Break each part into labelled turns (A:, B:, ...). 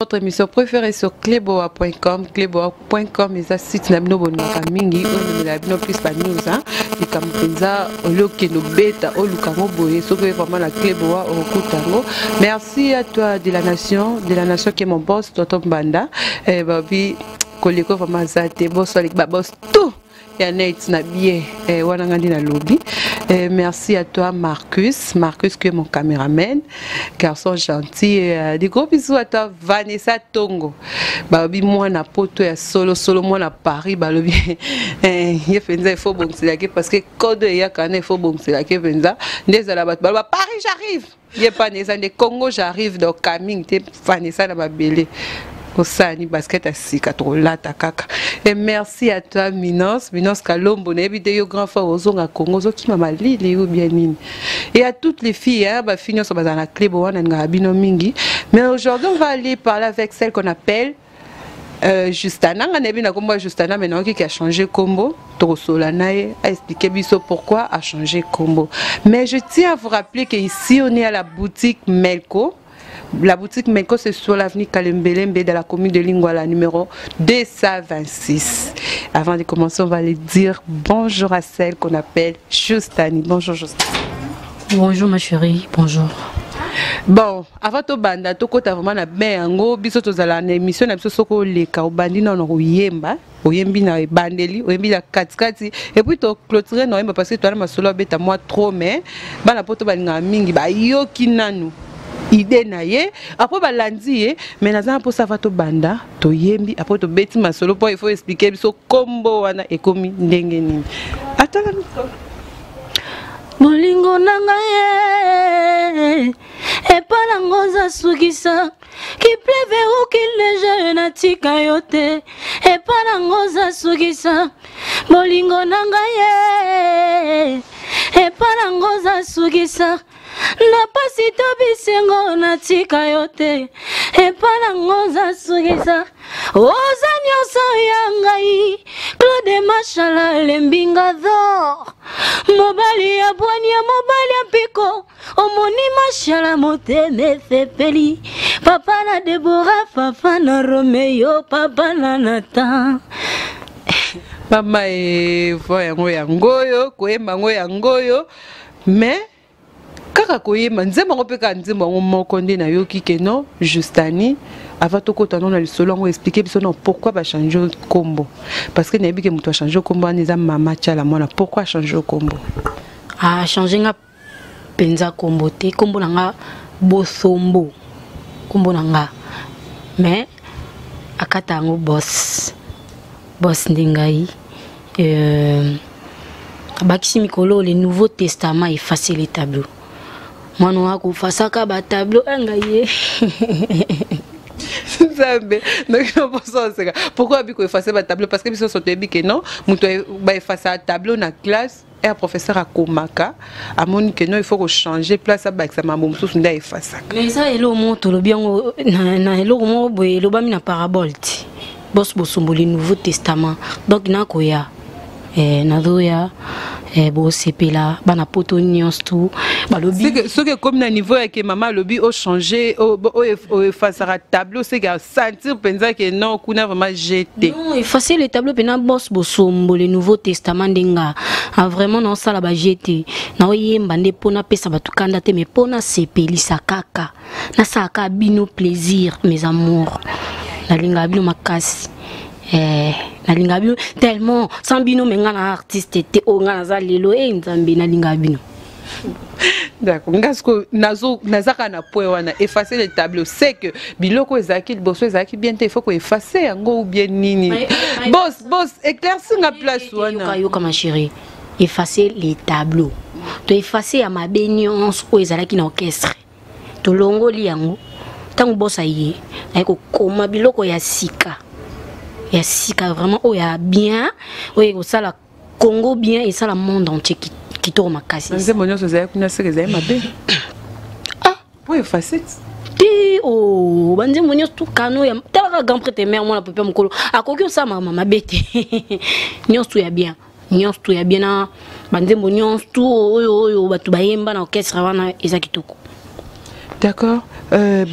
A: votre émission préférée sur cleboa.com. Cleboa.com eza site na bino bolingaka mingi oyo ememela bino plus ba news hein. Likambo mpenza olie okende obeta oluka yango boye soki oye vraiment na Cleboa okokuta yango. Merci à toi de la nation, de la nation qui est mon boss, Tonton Mbanda. Eh, babi koleko vraiment aza te boss aleki ba boss tout ya net na bien eh, wana nga nde nalobi eh, merci à toi Marcus Marcus qui est mon caméraman garçon gentil eh, des gros bisous à toi Vanessa Tongo balobi mwana poto ya solo solo mwana Paris balobi eh, ye mpenza il faut bongiselaki parce que code eyaka na il faut bongiselaki mpenza nde ezala bato baloba Paris j'arrive ye pana eza nde congo j'arrive donc coming te vanessa na mabele osani basket ya sika tokolata kaka et merci à toi minos minos kalombo nayebi te yo grand frère ozonga congo ozokima malili ou bien nini et à toutes les filles hein, bafille nyonso bazala na clebo wana ningaka bino mingi mais aujourd'hui on va aller parler avec celle qu'on appelle Euh, Justana nga nayebi na kombo ya Justana mais nayoki ki a changer kombo tokosola na ye a expliquer biso pourquoi a changer kombo mais je tiens à vous rappeler que ici on est à la boutique Melco. La boutique Melco, c'est sur l'avenue Kalembelembe dans la commune de Lingwala, numéro 226. Avant de commencer, on va aller dire bonjour à celle qu'on appelle Justani. Bonjour Justani.
B: Bonjour ma chérie, bonjour.
A: Bon, avant tobanda tokota vraiment na bain yango biso tozala na émission na biso soki oleka obandi nano koyemba oyembi na ebandeli oyembi na katikati et puis toclôture na oyemba parce que toala masolo abeta mwa trop mais bana poto balingaka mingi bayoki nanu idée na ye après balandi ye mais naza na mposa ava tobanda toyembi après tobeti masolo mpo il faut expliquer biso kombo wana ekomi ndenge nini atala
B: bolingo na ngai ye epa nango oza sukisa qu'il pleuve ou qu'il neige natika yo te epa nango oza sukisa bolingo na ngai ye epa nango oza sukisa na pasi to bisengo natika yo te epa nango oza sukisa oza nyonso ya ngai claude mashala lembinga dor mobali ya bwania mobali ya mpiko omoni mashala motema esepeli papa na debora papa na romeo papa na natan
A: mama eva yango yango oyo koyemba yango yango oyo mais kaka koyemba nzembo yango mpe kaka nzembo yango moko nde nayoki ke non Justani avant tokota no na lisolo yango explike biso non pourquoi bachange nkombo parce que nayebi ke moto achange nkombo wana eza mama Tshala Mwana pourquoi achange nkombo
B: achange nga mpenza nkombo te nkombo na nga Bosombo nkombo na nga mais akata yango boss boss nde ngai abakisi mikolo le Nouveau Testament effacer les tableaux mwana oyo akofasaka batableau ngai ye
A: Nzambe noki noposa oseka pourquoi abi koeffacer batableau parce que biso nyonso toyebi ke non moto baeffacer tableau na classe un professeur akomaka amoni ke non il faut kochanger place abakisa mambo mosusu nde aefasaka
B: mais eza eloko moko tolobi yango na eloko moko boye elobami na parabole ti bos bosomboli Nouveau Testament donc nakoya nazoya bosepela bana poto nyonso tu balobi
A: soki ekomi na niveau ya ke mama alobi ochange oefasaka tableau seke asentir mpenza ke non kuna vraiment jete
B: non effacer le tableau mpena bos bosombo le Nouveau Testament nde nga vraiment naosala bajete naoyemba nde mpo napesa bato kanda te mais mpo nasepelisa kaka nasalaka bino plaisir mes amours nalingaka bino makasi nalingaka bino tellement sans bino me nga na artiste te oyo nga naza lelo e Nzambe nalingaka bino
A: D'accord. Nga siko nazo nazaka na point wana effacer le tableau c'est que biloko ezalaki liboso ezalaki bien te il faut ko effacer yango ou bien nini boss boss éclaircir nga place wana
B: yoka yoka ma chérie effacer les tableaux to effacer ya mabe nyonso oyo ezalaki na orchestre tolongoli yango ntango bosa ye aye kokoma biloko ya sika ya sika vraiment oyo ya bien oyo ekosala Congo bien esala monde entier kitoko makasi
A: nzembo nyonso ezali kuna seke ezali mabe
B: ah
A: po effacer
B: te o banzembo nyonso tu kano ya talaka grand prêtre mare mwana pepe mokolo akoki osala makambo mabe te nyonso tu ya bien nyonso tu ya bien na banzembo nyonso tu oyo oyo bato bayemba na orchestre wana eza kitoko.
A: D'accord.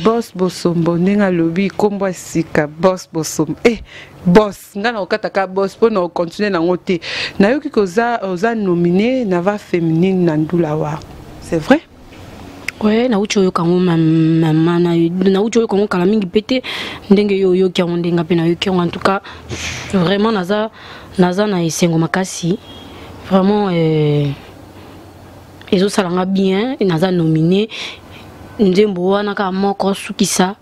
A: Boss Bosombo ndenge alobi nkombo ya sika Boss Bosombo. Eh, boss nga na kokataka boss mpo na kocontinue nango te. Nayoki koza oza nominé na va féminine na Ndula War. C'est vrai?
B: Ouais, nauti oyoka yango mama, nauti oyoka yango kala mingi mpe te. Ndenge yo oyoki yango, ndenge mpe nayoki yango. En tout cas, vraiment naza na esengo makasi vraiment. Ezosala nga bien, naza nominé. Nzembo wana kaka moko sukisa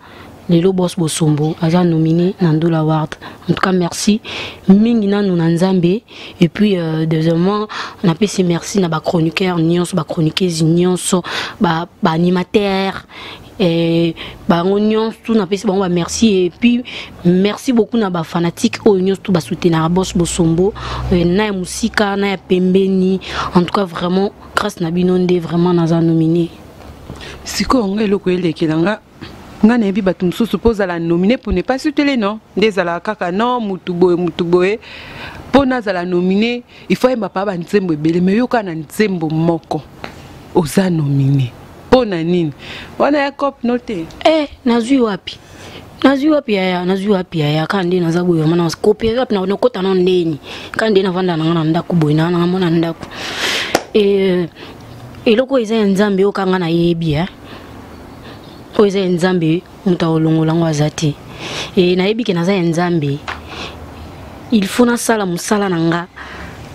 B: lelo, Boss Bosombo aza nominé na Ndula Award. En tout cas, merci mingi nanu na Nzambe. Et puis deuxièmement, napesi merci na bachroniqueur nyonso, bachroniqueuse nyonso, baanimateur, ba bango nyonso tu, napesi bango bamerci. Et puis merci beaucoup na bafanatique oyo nyonso tu basoutenaka Boss Bosombo, na ya mosika, na ya pembeni. En tout cas, vraiment, grâce na bino nde vraiment naza nominé.
A: Sikoyo nga eloko elekela nga, nga nayebi bato mosusu mpo ozala nominé, pour ne pas citer non, nde ezalaka kaka non, mutu boye, mutu boye, mpo nazala nominé il faut ayemba pa banzembo ebele. Mais yoka, na nzembo moko oza nominé, mpo na nini wana ya cop no te?
B: Eh, nazwi wapi, nazwi wapi yaya, nazwi wapi yaya? Kaka nde naza boye, mana coopérer wapi? Nakota no ndeni kaka nde navanda nanga na ndako boye, naa nanga mona ndako. Eloko oyo eza ya Nzambe, oyo kanga nayebi, oyo eza ya Nzambe, moto akolongola yango aza te. E nayebi ke naza ya Nzambe, il faut nasala mosala na nga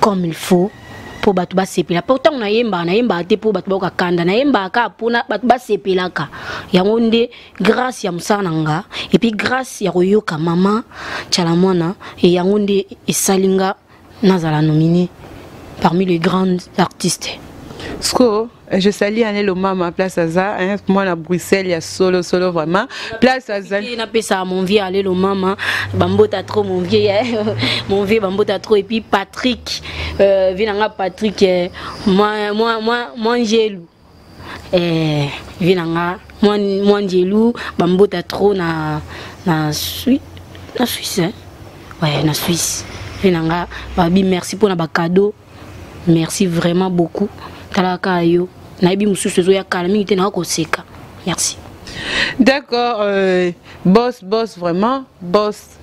B: comme il faut mpo bato basepela. Mpo ntango nayembaka, nayembaka te mpo bato bayoka kanda, nayembaka kaka mpona bato basepelaka. Yango nde grâce ya mosala na nga, et puis grâce ya koyoka mama Tshala Mwana, e yango nde esali nga nazala nominé parmi les grands artistes.
A: Sco, je salue Anelo Mama, place aza, hein, moi na Bruxelles, il y a solo solo vraiment. Place aza.
B: Napesa mon vieux Alelo Mama, bambota trop mon vieux, mon vieux bambota trop. Et puis Patrick, vieux na nga Patrick, moi moi moi moi Ngelu. Vieux na nga moi moi Ngelu, bambota trop na Suisse, na Suisse, hein? Ouais, na Suisse. Vieux na nga, babi merci pour na ba cadeau. Merci vraiment beaucoup. Talaka yo nayebi mosusu ezoya kala mingi te, naka koseka. Merci.
A: D'accord, boss, boss, vraiment boss,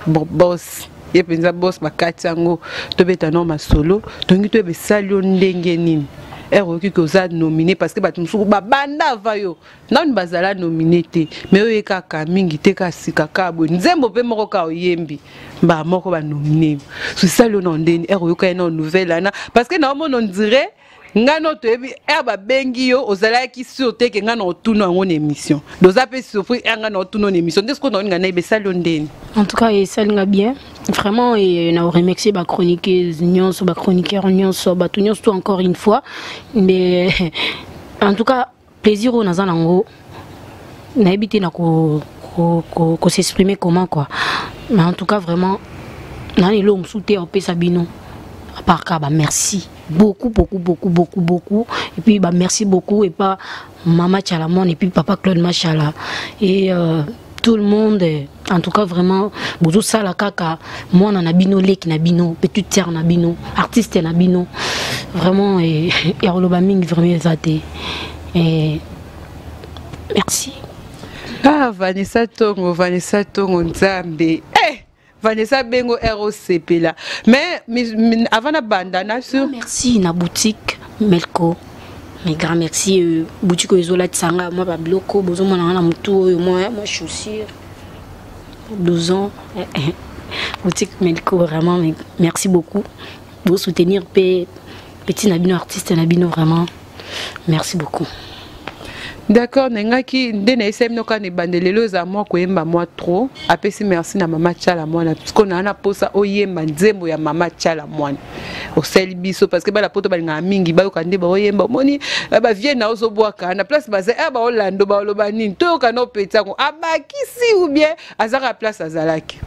A: bon, boss ye mpenza boss. Bakati yango, tobeta no masolo. Tongi toyeba esali yo ndenge nini ere oyoki ke oza nominé, parce que bato mosusu babanda ava yo nanu bazala nominé te, mais oyo ye kaka mingi te, kaka sika kaka boye, nzembo mpe moko kaka oyembi, mbala moko banomine yo. So esali yo na ndeni ere oyoka ye na nouvelle wana? Parce que naomona on dirait ngai no toyebi ere babengi yo, ozalaki sûr te ke ngai na otuna yango na émission. Doza mpe surpris ere ngai na otuna na émission nde sikoyo naoninga nayeba esali yo ndeni.
B: En tout cas, esali nga bien vraiment, et na remercier bachroniqueuse nyonso, bachroniqueur nyonso, bato nyonso tout encore une fois. Mais en tout cas, plaisir oyo naza nango, nayebi te na ko s'exprimer comment quoi. Mais en tout cas, vraiment, nani eloko mosusu te opesa bino à part ka ba merci beaucoup, beaucoup, beaucoup, beaucoup, beaucoup. Et puis bah merci beaucoup et pas mama Chalamon et puis papa Claude Machala et tout le monde. En tout cas, vraiment, bozosala kaka mwana na bino, leki na bino, petite sœur na bino, artiste na bino. Vraiment, ya koloba mingi vraiment eza te. Merci.
A: Ah, Vanessa Tongo, Vanessa Tongo, Nzambe, eh! Vanessa Bengo ere osepela, mais avant na banda na sur
B: Merci na boutique Melco, mais grand merci. Boutique oyo ezolatisa nga mwa babiloko bozomona nga na motu oyo, mwa chaussure, 12 ans. Boutique Melco, vraiment merci beaucoup. Bosoutenir mpe petit na bino, artiste na bino, vraiment merci beaucoup.
A: D'accord, nengaki nde nayebisa bino kaka na ebande, lelo eza mwa koyemba mwa trop. Apesi merci na mama Tiala Mwana, parceke naa na mposa oyemba nzembo ya mama Tiala Mwana osali biso, parce que bana poto balingaka mingi bayoka nde baoyemba. Omoni bavie na ozobwaka na place baza e baolando baoloba nini, toyoka na opeti yango abakisi ou bien azaka place azalaki.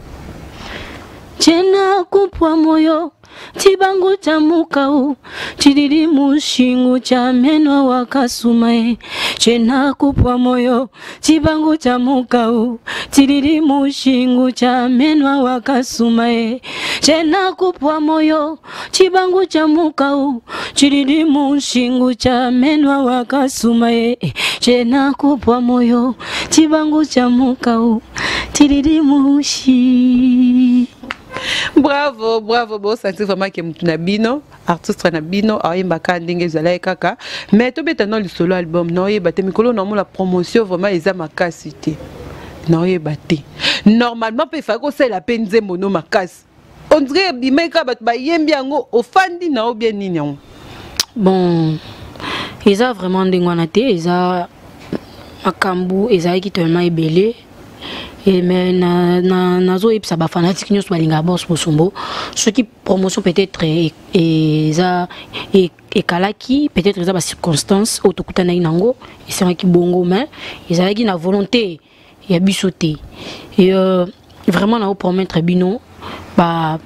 B: Tshena kupua muoyo tshibangu tshia mukau tshididi mushingu tshia meno wakasumaye tshena kupua muoyo tshibangu tshia mukau tshididi mushingu tshia meno wakasumaye tshena kupua muoyo tshibangu tshia mukau tshididi mushingu tshia meno wakasumaye tshena kupua muoyo tshibangu tshia mukau tshididi mushi.
A: Bravo, bravo, bo sentir vraiment que mutu na bino, artiste na bino, ayembaka ndenge ezalaki kaka. Mais tobeta no lisolo album, na oyeba te mikolo na mola promotion vraiment eza makasi te. Na oyeba te. Normalement pe fallait kosala pe nzembo no makasi. On dirait ebimaki kaka bato bayembi yango, ofandi na yo bien nini yango.
B: Bon, eza vraiment ndenge wana te, eza makambo ezalaki tellement ebele. Et mais na na nazoyebisa ba fanatique nyonso balingaka Boss Bosombo, soki promotion peut-être eza ekalaki, peut-être eza ba circonstances oyo tokutanaki nango esalaki bongo, mais ezalaki na volonté ya biso te. Et vraiment nao promettre bino ba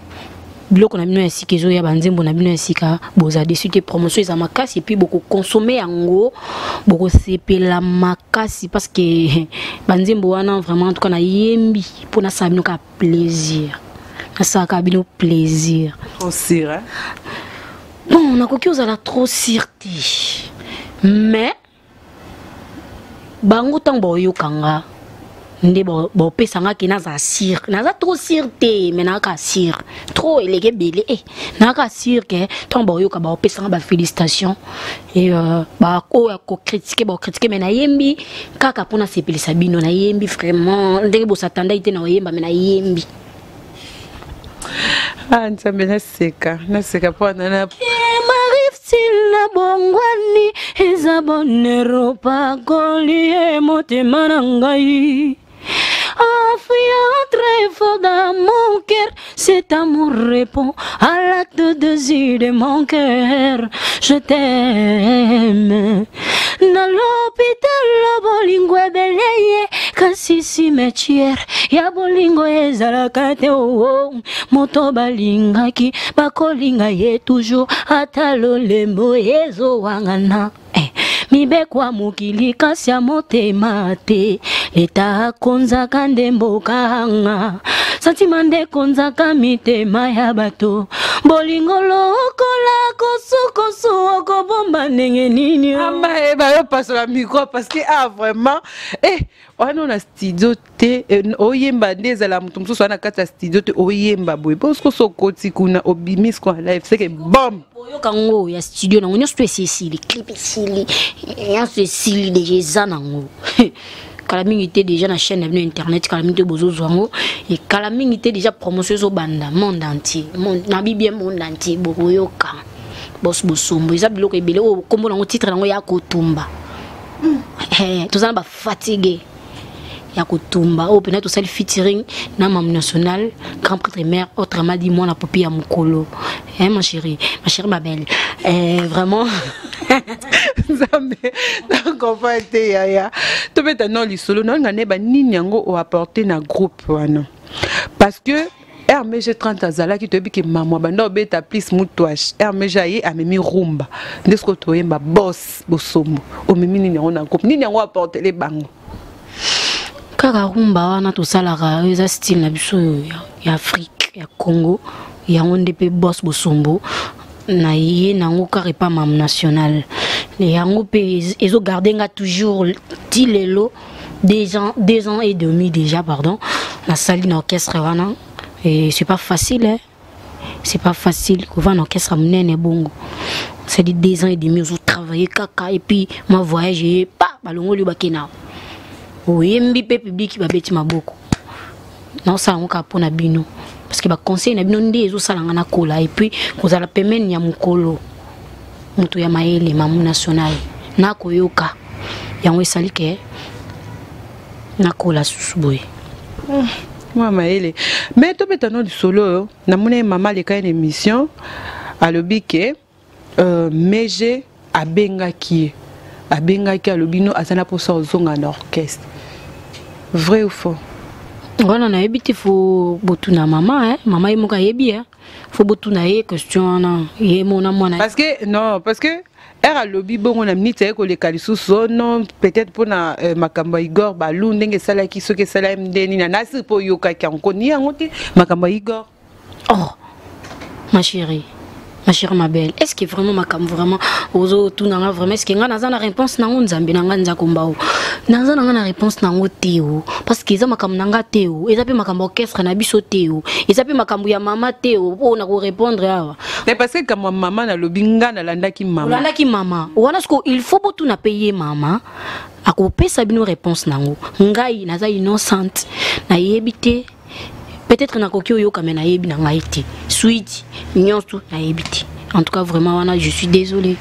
B: biloko na bino ya sika ezoya, banzembo na bino ya sika, boza déçu te. Promotion eza makasi et puis bokokonsome yango, bokosepela makasi parce que banzembo wana vraiment, en tout cas nayembi mpo nasala bino kaka plaisir, nasalaka bino plaisir.
A: Trop sûr, hein?
B: Bon, nakoki ozala trop sûr te, mais bango ntango baoyokanga nde baopesanga ke naza sûr. Naza trop sûr te, mais nayaka sûr trop eleki ebele e nayaka sûr ke ntango baoyoka baopesanga bafélicitation e oyo ya kokritike baokritike, mais nayembi kaka mpo nasepelisa bino. Nayembi vraiment ndenge bosatandaki te na oyemba, mais nayembi.
A: Ah, Nzambe, naseka naseka mpo na
B: M'arrive-t-il bongwani eza bonheur pakoli ye motema na ngai. Enfui très fort dans mon cœur, cet amour répond à l'acte de désir de mon cœur. Je t'aime. Na l'hôpital bolingo ebele ye, kasi cimetière ya bolingo ezalaka te. Oo moto balingaki bakolinga ye toujours, ata lolembo ezowangana. Eh, mibeko ya mokili kasi ya motema te. Leta akonzaka nde mboka anga, santima nde ekonzaka mitema ya bato. Bolingo lokola kosukosu, okobomba ndenge nini?
A: Ama e bayopasola micro parce que ah vraiment, eh wana na studio te oyemba nde ezala moto mosusu wana kati ya studio te oyemba boye mpo soki okoti kuna obimi siko en live seke bom.
B: Oyoka ngo ya studio nango nyonso to esi esili, clip esili, nyonso esili deja, eza nango kala mingi te déjà na chaîne na bino internet, kala mingi te bozozwa yango e kala mingi te déjà promotion ezobanda monde entier, na bi bien monde entier bokoyoka Boss Bosombo. Eza biloko ebele oyo kombo nango, titre nango ya kotumba. Toza na bafatigue ya kotumba oyo mpena tosali featuring na Mamu National, grand prêtre mère, autrement dit mwana popi ya mokolo, hein, ma chérie, ma chérie, ma belle, vraiment.
A: Nzambe, nakompa te yaya. Tobeta no lisolo naolinga nayeba nini yango oapporte na groupe wana, parce que RMG 30 azalaki, toyebi ke mama banda obeta plus mutwash, RMG aye amemi rumba nde soki toyemba Boss Bosombo omemi nini yango na groupe, nini yango aportele bango?
B: Kaka rumba wana tosalaka, oyo eza style na biso oyo ya Afrique, ya Congo. Yango nde mpe Boss Bosombo na ye nango kaka epa Mamu National. Yango mpe ezogarde nga toujours ti lelo, 2 ans, 2 ans et demi déjà, pardon, nasali na orchestre wana. Et c'est pas facile, hein? C'est pas facile kovanda na orchestre monene bongo, c'est-à-dire 2 ans et demi ozotravailler kaka, et puis mwa voyage ye pa balongoli yo, bakei na oyembi mpe public babeti maboko. Naosala yango kaka mpona bino parce que baconseil na bino nde ezosala nga nakola, et puis kozala pembeni ya mokolo moto ya mayele Mamu National, nakoyoka yango esali ke nakola susu boye.
A: Mwa mayele, mais tobeta no lisolo oyo namoni ye mama aleka ye na émission, alobi ke Mege abengaki ye, abengaki, alobi no aza na mposa ozonga na orchestre. Vrai ou faux?
B: Wana nayebi te, faut botuna mama, eh? Mama ye moko ayebi, eh? Faut botuna ye question wana, ye mona mwana.
A: Parce que non, parce que ere alobi bongo na minute aye koleka lisusu, oh non, peut-être mpona makambo ya Igor Balu, ndenge esalaki, soki esalaki nde nini, nasi mpo oyokaki yango koni yango te, makambo ya Igor.
B: Oh, ma chérie, ma chérie, ma belle, est ce que vraiment makambo vraiment ozotunanga vraiment, est ce que nga naza na réponse nango? Nzambe na nga, nzakomba o naza na nga na réponse nango te o, parce que eza makambo na nga te o, eza mpe makambo orchestre na biso te o, eza mpe makambo ya mama te o, oyo na korépondre awa.
A: Mais parce que kamwa mama nalobi, nga nalandaki mama.
B: Olandaki mama wana, siko il faut botuna mpe ye mama, akopesa bino réponse nango. Ngai naza innocente, nayebi te. Peut-être nakoki oyoka, me nayebi na ngai te, suite nyonso nayebi te. En tout cas vraiment wana je suis désolé.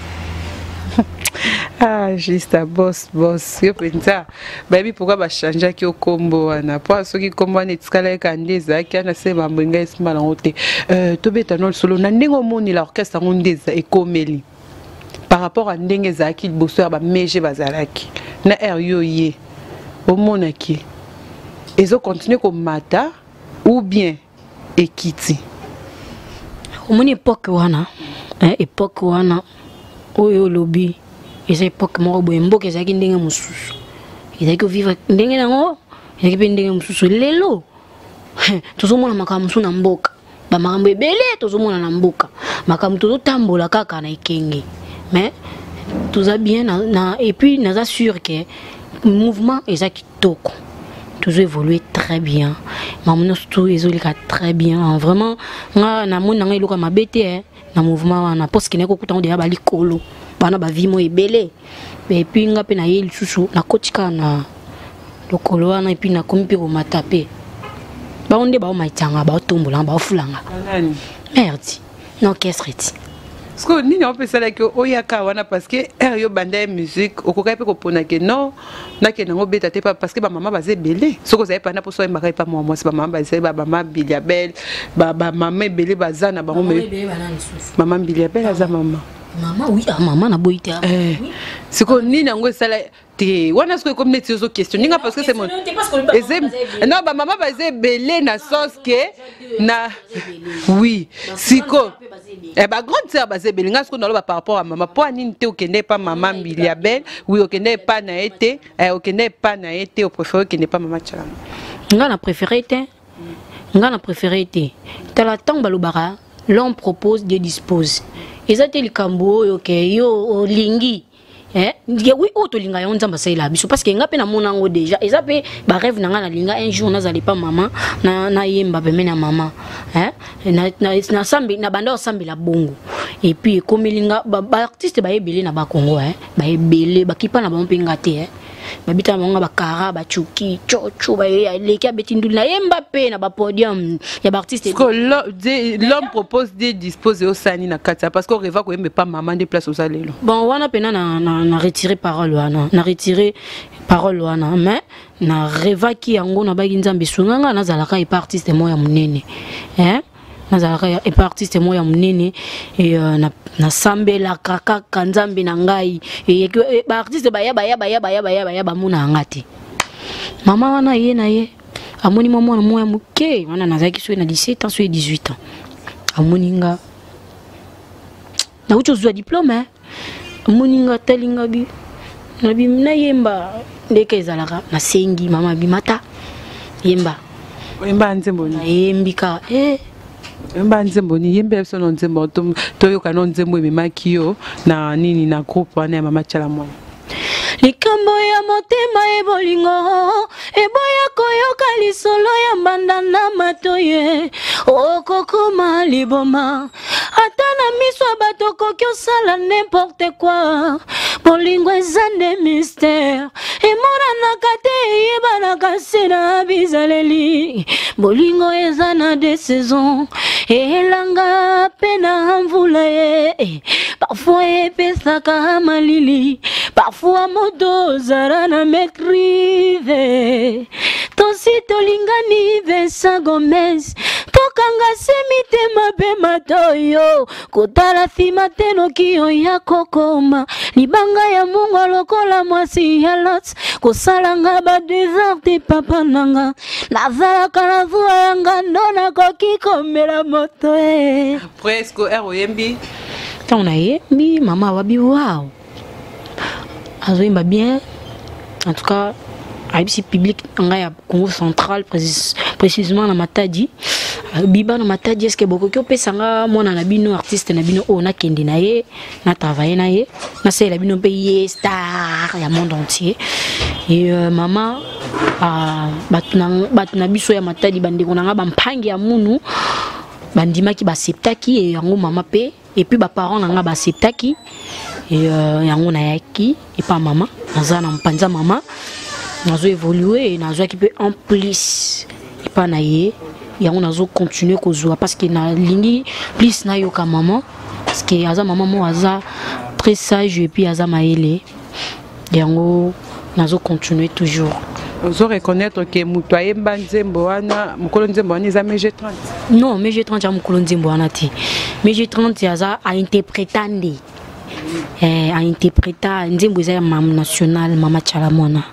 A: Ah, juste boss, boss, yo mpenza bayebi pourquoi bachangeaki yo nkombo wana, mpo soki nkombo wana etikalaki kaka nde ezalaki wana se bambo ngai esimba nango te. Tobeta no lisolo na ndenge omonela orchestre yango nde ekomeli par rapport à ndenge ezalaki liboso ya bamege bazalaki na aire yo ye omonaki, ezocontinue komata ou bien ekiti?
B: Omoni époque wana, époque wana oyo olobi eza époque moko boye, mboka ezalaki ndenge mosusu, ezalaki kovivre ndenge nango, ezalaki mpe ndenge mosusu. Lelo tozomona makambo mosusu na mboka, bamakambo ebele tozomona na mboka, makambo tozotambola kaka na ekenge, mais toza bien na, et puis naza sûr que mouvement eza kitoko, toujours évolué très bien, makambo nyonso tout ezoleka très bien. Vraiment nga namoni nanga eloko ya mabe te, eh, na mouvement wana, parce que naye kokuta ngo deya balikolo bana bavie mo ebele, et puis nga mpe naye lisusu nakoti kaka na lokolo wana, et puis nakomi mpe komata mpe bango nde baomaitanga, baotombolanga, baofulanga. Merde, na orchestre ti.
A: Sikoyo nini opesalaki oyaka wana? Parce que ere yo banda ye musique, okokaki mpe kopona ke non, nakende yango obeta te, parce que bamama baza ebele. Soki ozali panda mposo oyembaka epa mwa mwasi, bamama bazali, bamama Biliabel, bamama ebele baza na bango. Mama Biliabel aza mama.
B: Mama, oui, ah, mama naboyi te.
A: Eh, sikoyo nini yango esala te wana? Sikoyo ekomi neti ozo question ninga, parce que c'est mon non, bamama baza ebele na sens ke na oui, siko eh, bagrande sœur baza ebele. Nga sikoyo naloba par rapport à mama, mpo anini te okende epa mama Mbiliabel? Oui, okende epa na ye te, eh, okende epa na ye te, opréféré okende epa mama Tshala.
B: Nga na préféré te, nga na préféré te. Tala, ntango balobaka "l'homme propose, Dieu dispose", eza te likambo oyo ke yo olingi. Eh, oui, oyo tolinga yango Nzambe asalela biso, parce que nga mpe namona yango déjà, eza mpe barêve na nga. Nalinga un jour nazala epa mama, nayemba pembeni ya mama, eh? Na banda osambela bongo, et puis ekomeli nga baartiste baebele na Bakongo, eh? Baebele bakipa na bango mpe nga te, eh? Babita na bango bakara bacuki coco, aleki abeti nduli, nayemba mpe na bapodium ya baartiste.
A: L'homme propose, Dieu dispose, osani na kati, parce que oreva koyemba epa mama nde place oza lelo.
B: Bon, wana mpena na retire parole wana, na retire parole wana, mais na rêvaki yango, nabaki Nzambe esunga nga nazalaka epa artiste moko ya monene, eh? Nazalaka epa artiste moko ya monene, nasambelaka kaka Nzambe na ngai. Baartiste baya, baya, baya, baya, baya, baya, bamona yanga te. Mama wana ye na ye amoni mwa mwana moko ya moke wana, nazalaki soki na 17 ans, soki 18 ans. Amoni nga nauti ozwa diplôme, amoni nga, atali nga, bi nabi nayemba ndeke ezalaka. Nasengi mama, bimata yemba.
A: Oyemba nzembo nini?
B: Nayembi kaka, eh.
A: Oyemba nzembo nini? Yembela biso no nzembo, toyoka no nzembo ememaki yo na nini, na groupe wana ya mama Tshala Mwana.
B: Likambo ya motema ebolingo eboya koyoka lisolo ya mbanda na matoye, okokoma liboma ata na miso ya bato, okoki osala n'importe quoi. Bolingo eza nde mystère, emonanaka te, eyebanaka se na bizaleli. Bolingo eza na de saison, elanga mpe na mvula, ye parfois epesaka malili. Parfois moto ozala na maîtrise. Tosi tolingani Vincent Gomez, tokanga se mitema mpe matoyo, kotala nsima te noki oya kokoma libanga ya mungwa lokola mwasi ya Lot, kosala nga ba desert te papa nanga, nazalaka na zuwa ya ngando, nakoki komela moto e.
A: Presque heure oyembi.
B: Ntango nayembi, mama awabi wow, azoyemba bien. En tout cas ayebisi public ngai ya Congo Central, précisément na Matadi, biba na Matadi, est ce que bokoki opesa nga mwana na bino, artiste na bino oyo, nakende na ye, na travaille na ye, nasalela bino mpe ye star ya monde entier. Et mama bato na biso ya Matadi, bandeko na nga, bampangi ya munu, bandimaki, baacceptaki. E yango mama mpe, et puis baparent na nga baacceptaki. E yango nayaki epa mama, naza na mopanzi ya mama, nazo évolue, nazwaki mpe en plus epa na ye. Yango nazo continue kozwa parce que nalingi plus nayoka mama, parce que aza mama moko aza très sage et puis aza mayele. Yango nazo continue toujours.
A: Ozo reconnaître ke moto ayemba nzembo wana, mokolo nzembo wana eza MG 30?
B: Non, MG 30 ya mokolo nzembo wana te. MG 30 aza ainterpréta nde, ainterpréta nzembo eza ya mama national, mama Tshala Mwana.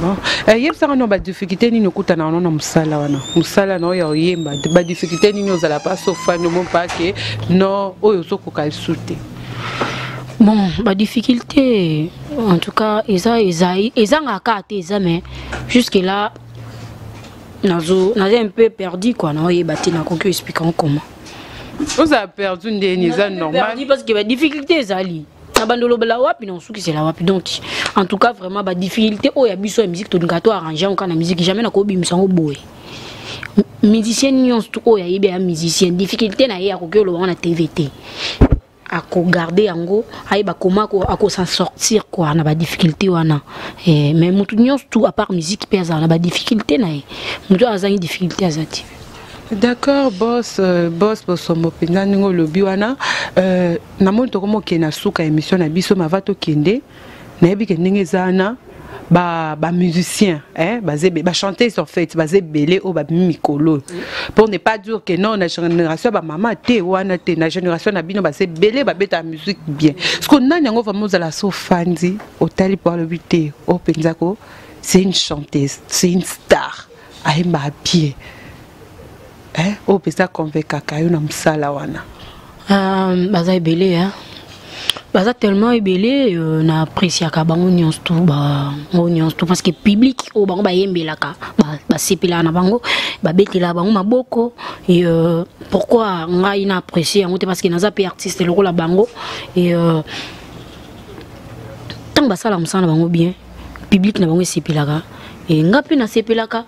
A: Bon, yebisaka no badifficulté nini okutana wana na mosala wana, mosala na oyo ya oyemba, badifficulté nini ozala pa sofani omo mpake no oyo ozokoka lisu te?
B: Bon, badifficulté en tout cas eza, ezangaka kaka te, eza, mais jusque là nazo naza un peu perdu quoi, naoyeba te nakoki expliquer ngo comment.
A: Ozala perdu ndeni? Eza normal.
B: Perdu parce que badifficulté ezali na bando olobela wapi, na osukisela wapi. Donc en tout cas vraiment badifficulté oyo ya biso ya musique, tolingaka to arrange yango kaka na musique, jamais nakobimisa yango boye. Musicien nyonso tu oyo ayebi ya musicien, difficulté na ye akoki oloba ngo na TV te, akogarde yango, ayeba koma akosan sortir quoi na badifficulté wana. Mais motu nyonso tu à part musique mpe azala na badifficulté na ye, motu oyo azangi difficulté aza te.
A: D'accord, boss, boss Bosombo mpenza ndenge olobi wana, namoni tokoma okende na suka émission na biso. Mava tokende, nayebi ke ndenge eza wana, ba musicien, hein, ba chanteuse en fait baza ebele oyo babimi mikolo, pour ne pas dire que non, na génération ya bamama te wana te, na génération na bino baza ebele babetaka musique bien. Parce que nani yango vraiment ozala so ofandi otali mpo alobi te oyo mpenza ko c'est une chanteuse, c'est une star, ayembaka bien, hein, oyo mpenza convaincaka yo na mosala wana?
B: Baza ebele, hein? Baza tellement ebele, na appréciaka bango nyonso tu, bango nyonso tu, parce que public oyo bango bayembelaka basepelaka na bango, babetelaka bango maboko. Et pourquoi ngai na apprécie yango te? Parce que naza mpe artiste lokola bango. Et ntango basalaka mosala na bango bien, public na bango esepelaka, e nga mpe nasepelaka.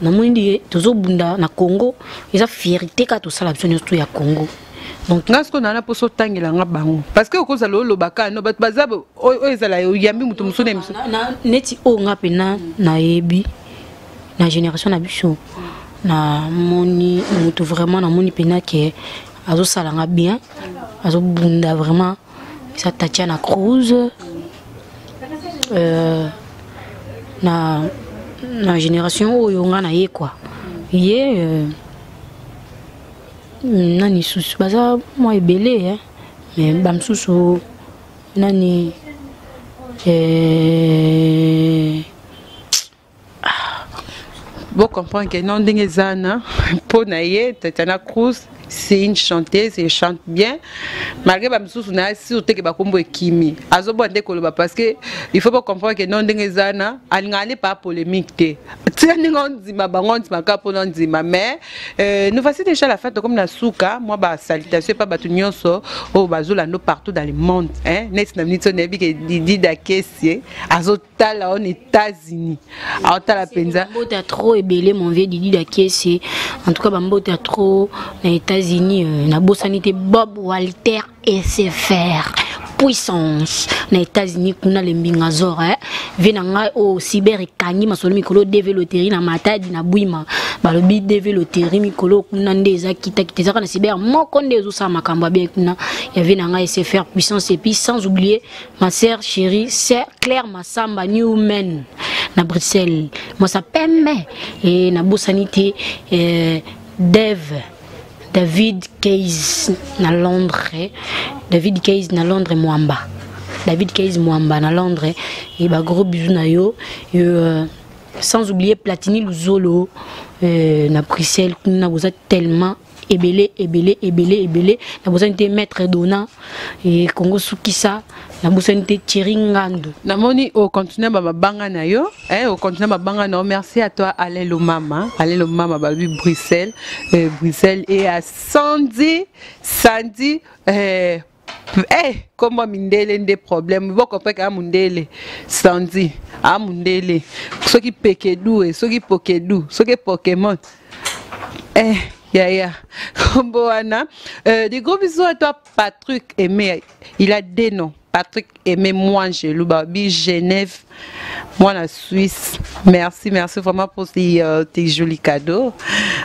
B: Namoni ndi tozobunda na Congo, eza fierté kaka tosala biso nyonso tu ya Congo.
A: Donc nga sikoyo naa na mposa otangela nga bango, parce que okozala olobaka no bato baza oyo ezala oyambi moto mosusu na émission.
B: Neti oyo nga mpena nayebi na génération na biso, namoni moto vraiment, namoni mpena ke azosala nga bien, azobunda vraiment, eza Tatiana Cruz. Na génération oyo nga na ye quoi, ye nani susu, baza mwa ebele, eh? Mais bamosusu nani
A: Bon, comprendre que non, ndenge eza na mpo na ye, Tatiana Cruz c'est une chanteuse et chante bien, malgré bamisusu na ye sûr te ke bakombo ekimi, azoboya nde koloba, parce que il faut pas comprendre que non, ndenge eza na alingaka nde pa polémique te, tika ndenge ondima bango, ondima kaka mpona ondima. Mais nous voici déjà la fin, tokomi na suka. Mwa basalutation epa bato nyonso oyo bazolanda partout dans le monde, hein? Neti na miniti oyo nayebi ke Didi Dakesie azotala o na États-Unis, aotala mpenza.
B: Bambote ya trop ebele, mon vieux Didi Dakiese, en tout cas bambote ya trop na États-Unis. Nabosani te Bob Walter SFR puissance na États-Unis kuna, lembinga zor, eh? Vie na ngai oyo cyber ekangi masolo mikolo, DV loterie na Matadi na Bwima. Balobi DV loterie mikolo kuna nde eza kita kita ezaka na cyber moko nde ezosala makambo ya bien kuna ya vie na ngai SFR puissance et puis sans oublier ma sœur chérie sœur Claire Massamba Newman na Bruxelles mwasa pembe et nabosani te eh, Dev David Case na Londres David Case na Londres Mwamba David Case Mwamba na Londres et ba gros bisous na yo et, euh, sans oublier Platini Luzolo euh, na Bruxelles kuna boza tellement ebele ebele ebele ebele nabosani te maître dona e congo sukisa nabosani te thierry ngandu
A: namoni ocontinue bamabanga na yo eh, ocontinue mabanga na yo merci à toi alain lomama alain lomama balobi bruxelles eh, bruxelles et à sandi sandi eh, eh, kombo mindele nde problème bokompreke a mundele sandi a mundele soki pekedu e soki pokedu soki pokemon eh, yaya kombo wana euh, des gros bisous à toi Patrick Aimé il a deux noms Patrick Aimé Mwangelou Babi Genève moi la Suisse merci merci vraiment pour ces, euh, tes jolis cadeaux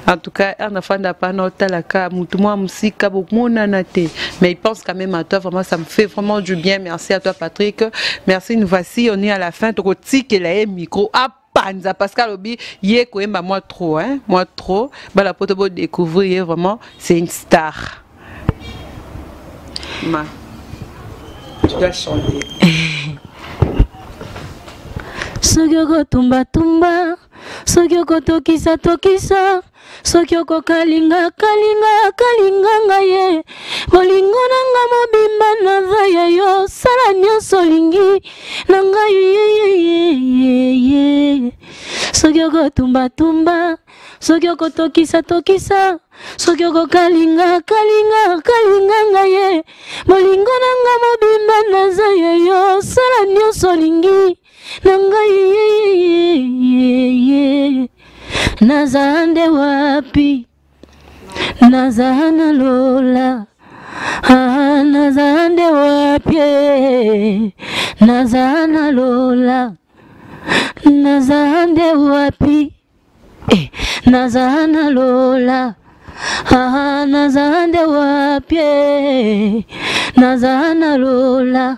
A: en tout cas un enfant n'a pas talaka mutu mwa musika bomonana te mais il pense quand même à toi vraiment ça me fait vraiment du bien merci à toi Patrick merci nous voici on est à la fin tokotikela ye micro apanza Pascal obi ye koyemba moi trop hein moi trop bala poto bo découvrir ye vraiment c'est une star Ma tu dois chanter
B: soki okotumbatumba soki okotokisatokisa soki okokalinga kalinga kalinga ngai ye bolingo na nga mobimba naza ya yo sala nyonso olingi na ngai yeyeyeyeye soki okotumbatumba soki okotokisatokisa soki okokalinga kalinga kalinga ngai ye bolingo na nga mobimba naza ya yo sala nyonso olingi na ngai yeyeyeye naza nde wapi naza na lola ah, naza nde wapi naza na lola naza nde wapi eh, naza na lola ah, naza nde wapi eh, naza na lola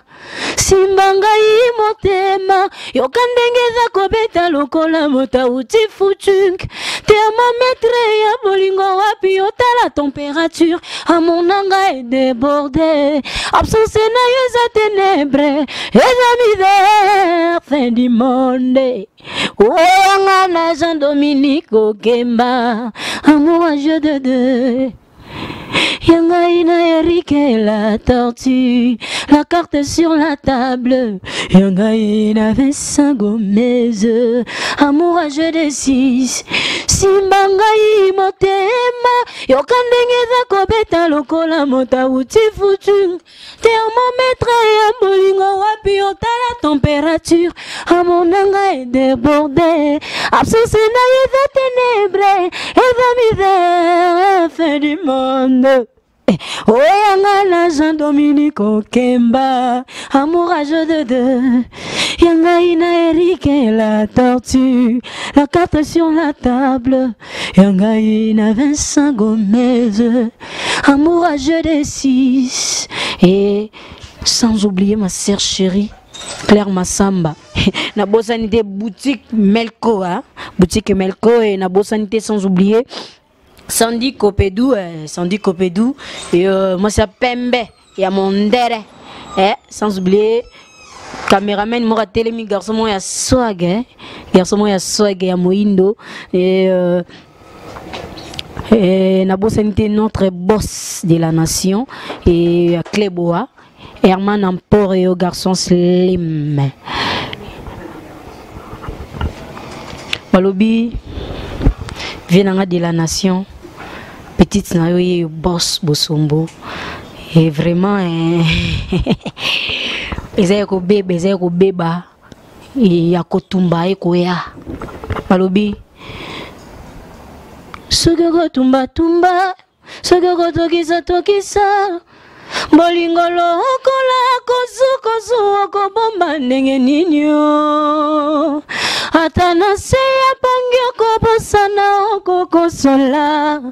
B: simba ngai motema yoka ndenge eza kobeta lokola moto auti futung thermometre ya bolingo wapi otala température amona ngai déborde absence na yo eza ténèbre eza misère fin du monde oyanga na jean dominique okemba amour à jeu de deux ya ngai na erike la tortue la carte sur la table ya ngai na vincent gomez amour à jeu de six simba ngai motema yoka ndenge eza kobeta lokola moto awuti futu thermomètre ya bolingo wapi otala température amona ngai déborde absence na ye eza ténèbre eza misère fin du monde oyanga na jean dominique okemba amour à jeu de deux ya ngai na erike la tortue la carte sur la table ya ngai na vincent gomez amour à jeu de six et sans oublier ma sœur chérie Claire Massamba nabosani te boutique Melco hein? boutique Melco et nabosani te sans oublier Sandy Kopedou euh, Sandy Kopedou et euh, moi c'est Pembe ya Mondere eh, sans oublier cameraman moko atelemi garçon moko ya swag eh? garçon moko ya swag ya moindo et euh, et nabosani te notre boss de la nation et ya Cleboa Herman Emporio garçon slim balobi vie nanga de la nation petite na yo ye boss bosombo et vraiment eh, eza ya kobeba eza ya kobeba ya kotumba ekoya balobi soki okotumbatumba soki okotokisatokisa bolingo lokola kozukozu okobomba ndenge nini o. Ata na se ya pongi okobosana okokosola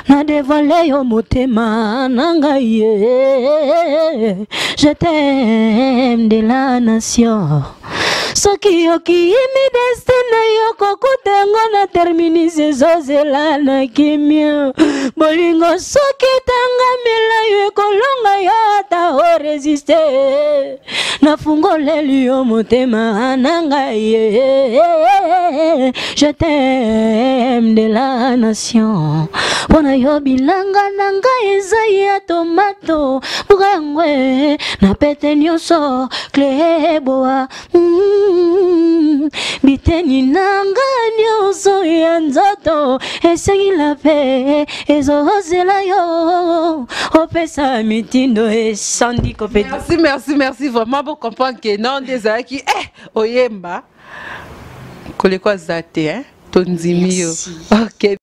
B: na devoile yo motema na ngai ye. Je t'aime de la nation. Soki okiyimi destin na yo kokuta yango na terminus ezozela na kimia. Bolingo soki etangamela yo ekolonga yo ata oresiste. Nafungoleli yo motema na ngai ye. Je t'aime de la nation. Mpo na yo bilanga na ngai eza ya tomato buka yango e, na pete nyonso Cleboa. Biteni na ngai nyonso ya nzoto esengila mpe ezozela yo opesa mitindo esandi kopeta.
A: Merci, merci, merci vraiment pour comprendre que non nde ezalaki oyemba koleko aza te, hein? Tondimi yo.
B: Merci.
A: Ok.